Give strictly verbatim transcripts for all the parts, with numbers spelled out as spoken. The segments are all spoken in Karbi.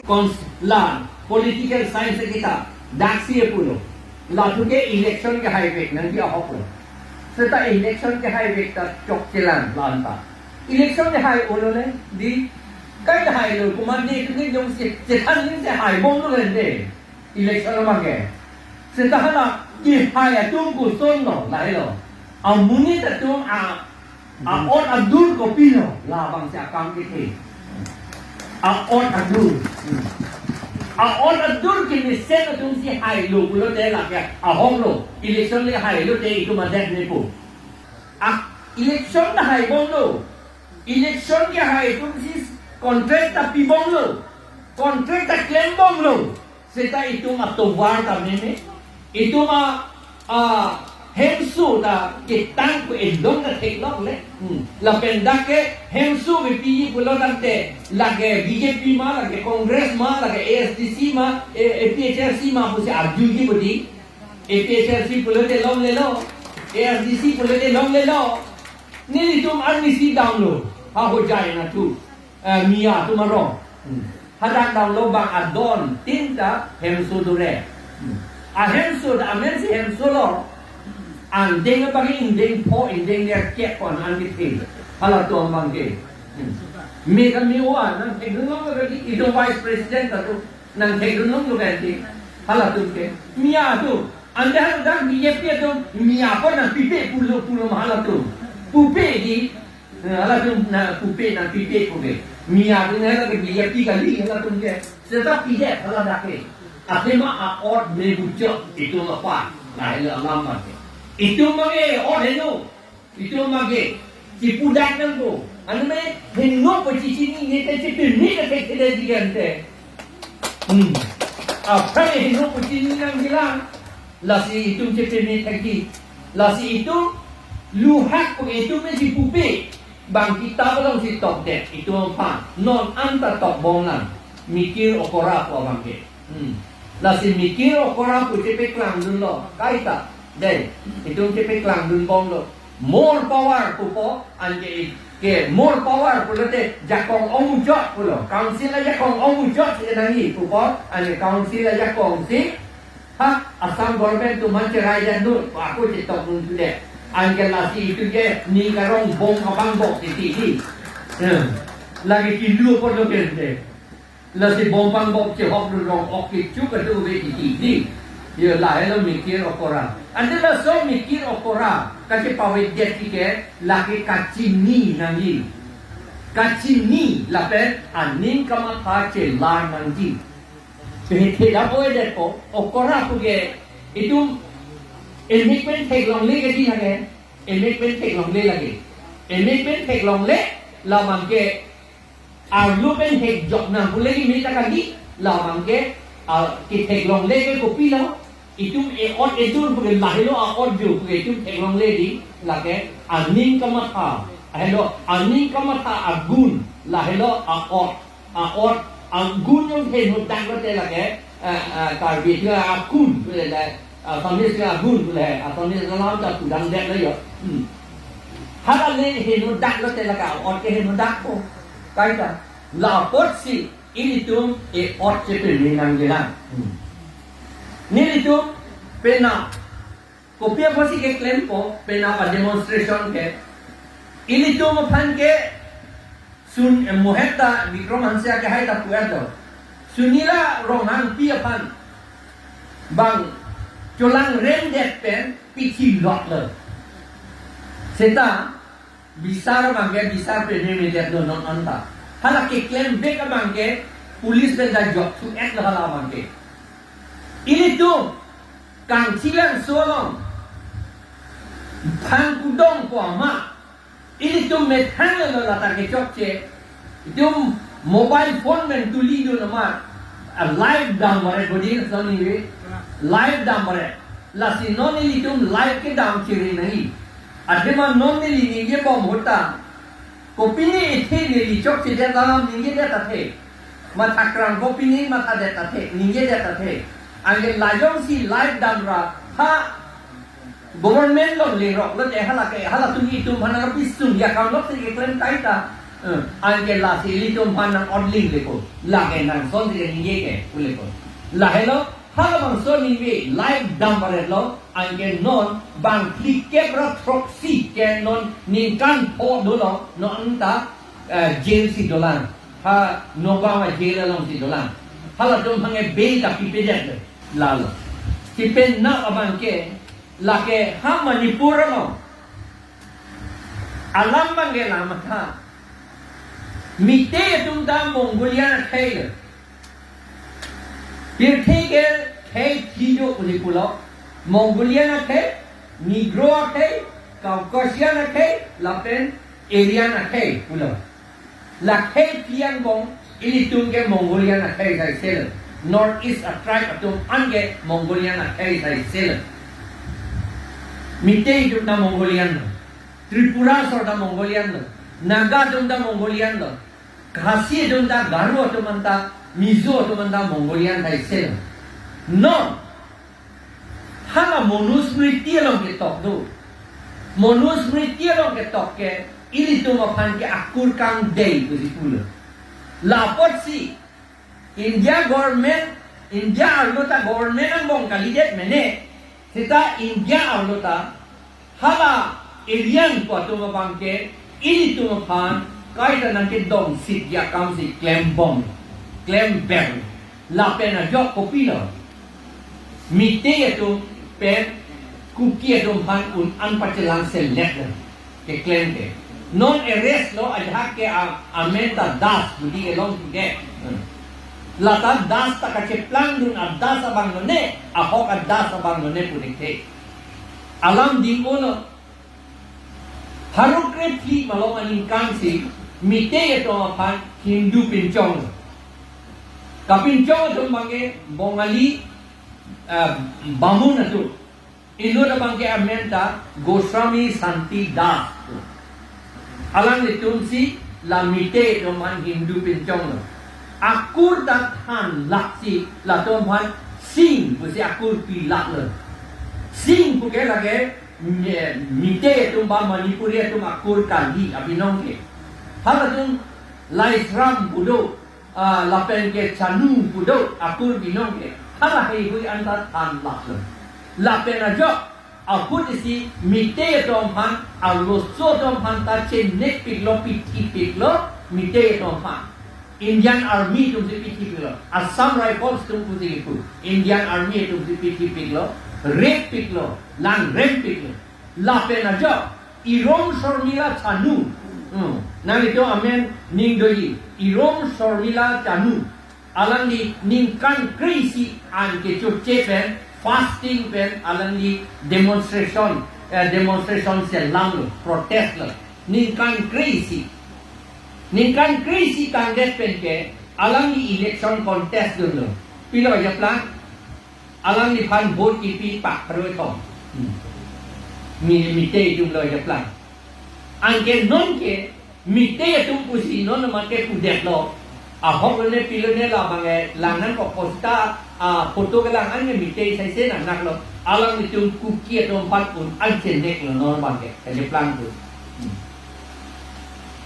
Cons-, la political science kita daksi pulo. Latum ke election kehai vek nangji ahok lo. Seta election kehai vek ta chokchelang la-an ta. Election kehai-o lo le, dei, kai kehai lo, komat ne tu ke jongsi chethan ni se haibom lo le dei. Election lo mangke. Seta hala kehai atum koson lo, lahelo. Amonit atum a a-ot adur kopilo, labangsi akam kethe. A-ot adur. Hmm. A-ot adur kemesen atumsi hailo pulote lake ahok lo. Election le hailo te itum adet nepo. A, election ta haibom lo. Election kehai atumsi contract ta pibom lo. Contract ta klembom lo. Seta itum atovar ta meme. Itum a, a, hemso ta ketang ko elong ta theklong le. Hmm. Lapen dak ke hemso kepiji pulo tangte lake B J P ma, lake Congress ma, lake A S D C ma, A-, A P H L C ma pusi arjuji bodi. A P H L C pulote longlelo. A S D C pulote longlelo. Nelitum arnisi damlo. Ha hojai na tu. Eh, Miya atum arong. Hmm. Hadak damlo bang adon tin ta hemso dore. Hmm. Ahemso ta amen si hemso lo. Angdeng abang ingdeng pho ingdeng ner kep pon an kethe. Halatum abangke. Hmm. Me kami wa nangthekdun long lagi itum vice president ta tu nangthekdun long lo kan ti. Halatum ke. Miya atum. Ante haladak B J P atum Miya pon nangpipe pulo pulo ma halatum. Pupe dei. Eh, halatum nangpupe nangpipe puke. Miya atum haladak ke B J P kali halatum ke. Seta pidet haladak ke. Athema a-ot me buchok itum apa. Lahelo alam abangke. Itum abangke ot heno. Itum abangke. Chipudak nangpo. Anme heno pachichinine te chipimi ke te te di ante. Hmm. Aphrang heno pachini nangjilang. Lasi itum chepeme thekji. Lasi itum luhak ko itum me si pupe. Bang kita belong si tokdet itum aphan. Non anta tokbom lang. Mikir okora ko abangke. Hmm. Lasi mikir okora ko chepeklangdunlo. Kaita. Dei. Itum chepeklangdunbomlo. More power pupo anke ke more power pulote jakong ong muchot pulo. Council ajakong ong muchot si nangji pupo anke council ajakong si ha Assam government atum aphan cherai jatdun, ako chetokdun tu dei. Anke lasi itum ke ning karong bom kapangbok titi dei. Hmm. Lake kilu apot lo kente. Lasi bom pangbok chehokdun rong ok kecho kado ave titi dei. Yo lahelo mikir okora. Ante laso mikir okora kachepavedetji ke lake kachini nangji. Kachini lapen aning kamatha chelar nangji. Pe theda poe det ko, okora puke itum emek pen theklongle ke dei lake, emek pen theklongle lake. Emek pen theklongle labangke arlo pen thekjok nang pule kimi ta kagi labangke, ah, ketheklongle ke kopilo, itum e-ot edur puke lahelo a-ot jo puke itum theklongle dei lake aning kamatha. Lahelo aning kamatha agun lahelo a-ot. A-ot, agun jong henodak lote lake, eh, eh, Karbi atum akun, pule le, Assamese agun, pule, Assamese alam ta kudang det le yo. Hmm. Hala le henodak lote lake a-ot ke henodak ko. Kaita, la apotsi, ilitum e-ot chepeme nangjilang. Hmm. Nelitum, penap, kopi apotsi keklempo, penap a-demonstration ke. Ilitum aphan ke, Sun, eh, mohet ta Bikram Hanse akehai ta pu-etlo. Sunila Ronghangpi aphan bang cholangremdet pen pichilotlo. Seta bisar abangke bisar pememedetlo non anta. Hala keklem vek abangke police pen ta jok thu-etlo hala abangke. Ilitum Kangchilang solong Phangkudong pu amat ilitum methang lo lata kechokche. Itum mobile phone pen tulidun amat, a, live dam varet bodi soni ve. Live dam varet. Lasi non ilitum live kedam chiri nangji. Athema non neli ningjebom ahut ta kopine ethe neli chokchedet alam ningjedet athe. Matha krang kopine mathadet athe, ningjedet athe. Anke la jongsi live damra ha government along lingrok lote hala ke, halatum itum aphan nangkapisung ya kam lok si keklem kaita. Eh, anke lasi ilitum aphan nang-otling lepo. Lake nang sonsi keningje ke, pulepo. Lahelo, halabangso ningve, life dam paretlo, anke non, bang phlikep ra throksi ke non ningkan pho dolo, non ta, eh, jail si dolang. Ha, Nagaon a-jail alongsi dolang. Halatum aphan ke bail ta pipedet le, lalo. Si pen nang abang ke, lake ha Manipur along. Alam abang ke la matha. Meitei atum ta Mongolian akhei le. Pirthe ke khei thi do pusi pulo. Mongolian akhei, Negro akhei, Caucasian akhei, lapen Aryan akhei pulo. La khei thi angbong, ilitum ke Mongolian akhei sai sel. North East a-tribe atum anke Mongolian akhei sai sel. Meitei atum ta Mongolian lo. Tripura asor ta Mongolian lo. Naga atum ta Mongolian lo. Khasi atum ta, Garo atum anta, Mizo atum anta Mongolian sai sel. Non, hala Manusmriti along ketok do. Manusmriti along ketok ke, ilitum aphan ke akur kangdei pusi pulo. Lapotsi, India government, India arlo ta government angbong kalidet mene, seta India arlo ta, hala Aryan pu atum abang ke, ilitum aphan, kaita nangkedongsit akamsi klembom, klembem. Lapen ajok kopilo. Meitei atum pen Kuki atum aphan un-an pachelang selet le. Keklem ke. Non arrest lo ajahak ke a-, amen ta Das, budi kelong ke. Hmm. Lata Das ta kacheplangdun a-Das abang lone, ahok a-Das abang lone pudik the. Alam ding-o lo. Pharo krephli malom aningkan si Meitei atum aphan Hindu pinchong. Kapinchong atum abang ke Bongali, eh, Bamun atum. Inut abang ke amen ta Goswami Santi Das. Alanglitum si la Meitei atum aphan Hindu pinchong lo. Akur ta than laksi latum aphan Singh pusi akur pilak lo. Singh pu ke lake Me-, Meitei atum ba Manipuri atum akur kali abinong ke. Halatum Laisram pu do, ah, lapen ke Chanu pu do, akur binong ke. Hala heihui anta than lak lo. Lapen ajok, ahut isi Meitei atum aphan, arloso atum aphan ta chenekpiklo, pithipiklo, Meitei atum aphan. Indian Army atum si pithipiklo. Assam Rifles atum pusi kipu. Indian Army atum si pithipiklo. Rape piklo. Langrem piklo. Lapen ajok. Irom Shormila Chanu. Hmm. Nangtum amen ning doji. Irom Shormila Chanu. Alangli ningkan kre-isi an kechoche pen, fasting pen, alangli demonstration, eh, demonstration si lamlo, protest lo. Ningkan kre-isi. Ningkan kre-isi tangdet pen ke, alangli election contest dunlo. Pilo ajaplang, alangliphan vote kipi pak pharo kethom. Hmm. Mi, Meitei atum lo ajaplang. Anke non ke, Meitei atum pusi non ma ke pudetlo. Ahok lone pilo ne labang e, lang nangkok posta, ah, photo kelang an ke Meitei sai se nangnak lo. Alanglitum Kuki atum aphan un-an cheneklo non abang ke, kacheplang atum. Hmm.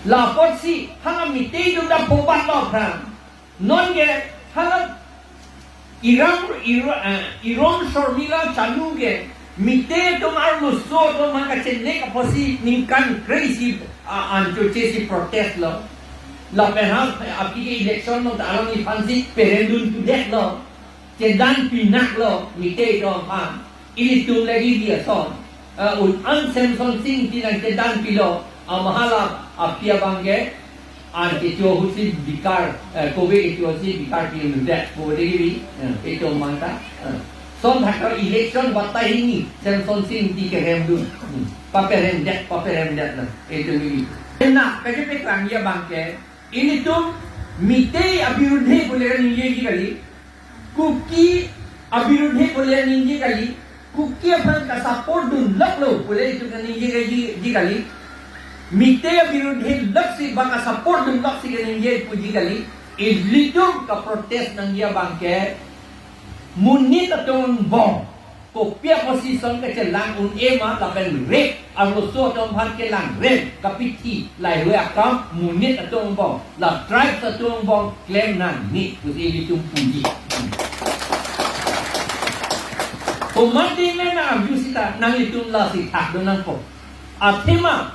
Lapotsi, hala Meitei atum ta phobat lo aphrang. Non ke, hala Iram, Iro-, eh, Irom Shormila Chanu ke, Meitei atum arloso atum aphan kachenek apotsi ningkan kre-isi, ah, an choche si protest lo. Lapen ha, aphi ke election lo ta alangliphan si perendun tudet lo. Chedan pinak lo, Meitei atum aphan. Ilitum lagi dia son. Eh, un-an Semson Sing Ingti nangchedan pilo, amahala aphi abang ke, an kecho ahut si bikar, eh, kove kecho si bikar pi undet, kove kibi, eh, kecho mangta, eh. Son thakar election batai hini, Semson Sing Ingti kerem dun. Hmm. Paperem det, paperem det na, kecho kibi. Na, kachepeklang abang ke, ilitum Meitei abirudhe pule ningjeji kali, Kuki abirudhe pule ningje kali, Kuki aphan kasupport dunlok lo pule itum kaningje ji, ji kali. Meitei abirudhe loksi ba kasupport dunloksi kaningje puji kali. Ilitum kaprotest nangji abang ke monit atum angbong. Kopi apotsi son kachelang un-e ma lapen rape, arloso atum aphan kelang rem, kapithi, lahei akam, monit atum angbong, la tribes atum angbong, klem nangne, pusi ilitum puji. Komat dei nang arju sita, nanglitum lasi thakdun nangpo. Athema,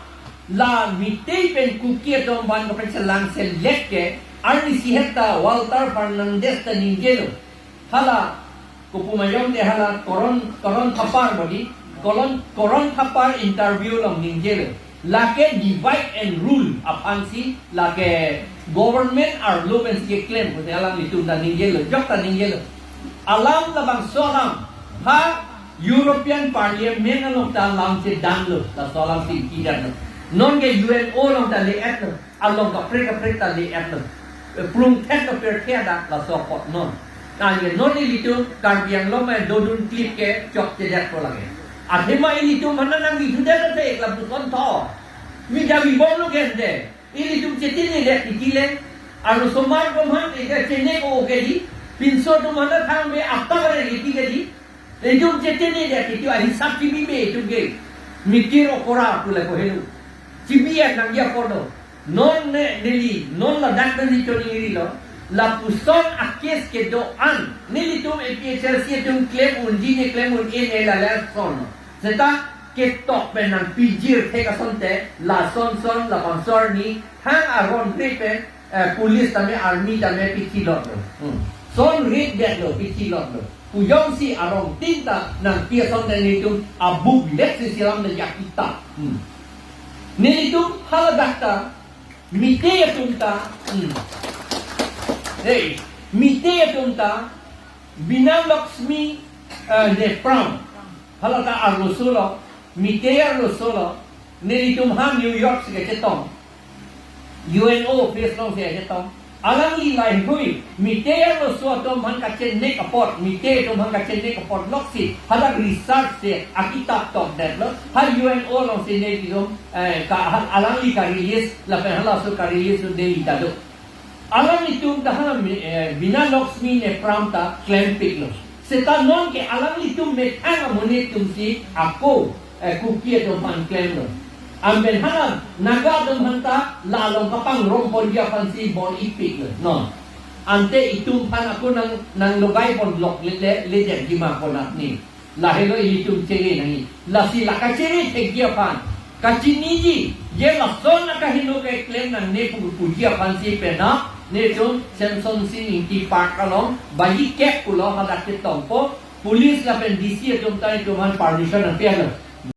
la Meitei pen Kuki atum aphan kaprek chelang selet ke, arnisi heta Walter Fernandez ta ningjelo. Hala, kopu ma jongte hala Karan, Karan Thapar bodi, Karan, Karan Thapar interview along ningjelo. Lake divide and rule aphansi, lake government arlo pensi keklem, pusi alanglitum ta ningjelo, jok ta ningjelo. Alam labangso alam, ha European Parliament along ta alam chedanlo, laso alam si kidetlo. Nonke U N O along ta le-etlo. Along kaprek kaprek ta le-etlo. Plung thek kaprek thek dak laso apot non. Tangte non ilitum Karbi Anglong ma dodun klip ke chokchedetpo lake. Athema ilitum mana nangkithudet ate lapuson tho. Mi jami bomlo gente. Ilitum chetinnedet titi le. Arlosomar atum aphan ike chenek o ke dei. Pinso atum mana thang be apta bare iti ke dei. Ilitum chetinnedet titi ahisap chibi be itum ke. Mikir okora pu le ko helu. Chibi an nangji apor do. Non ne neli, non ladak neli choningri lo. Lapuson a-case kedo-an. Nelitum A P H L C atum klem unji ne klem un-e ne la lason. Seta ketok pen nangpijir thek asonte, lason son, labangso arni, thang aron re pen, eh, police tame, army tame, pithilotlo. Hmm. Son rit detlo, pithilotlo. Pu jongsi arong tin ta nangpi asonte nelitum abuk lek si selam le akitap. Hmm. Nelitum haladak ta, Meitei atum ta, hmm. Hey, Meitei atum ta, Bina Lakshmi, eh, Nepram. Hala ta arloso lo, Meitei arloso lo, nelitum ha New York si kachetong. U N O office along si kachetong. Alangli laheihui, Meitei arloso atum aphan kachenek apot, Meitei atum aphan kachenek apot loksi, hadak research si akitap tokdetlo, ha U N O along si nelitum, eh, ka, ha, alangli ka-release, lapen halaso ka-release un-e ta do. Alanglitum ta ha, eh, Bina Lakshmi Nepram ta klempiklo. Seta nonke alanglitum methang amonit atum si ako, eh, Kuki atum aphan klemlo. Anpen hala Naga atum aphan ta la along kapangrong ponji aphansi bor-ipiklo. Non. Ante itum aphan ako nang, nanglogai pon lok le, le, le jer jima pon apni. Lahelo ilitum chere nangji. Lasi la kachere thekji aphan, kachiniji, je lason akahingno keklem nangne pu puji aphansi penap, netum Semson Sing Ingti Park along, baji kep pulo hadak chetongpo, police lapen D C atum ta itum aphan permission nangpilo.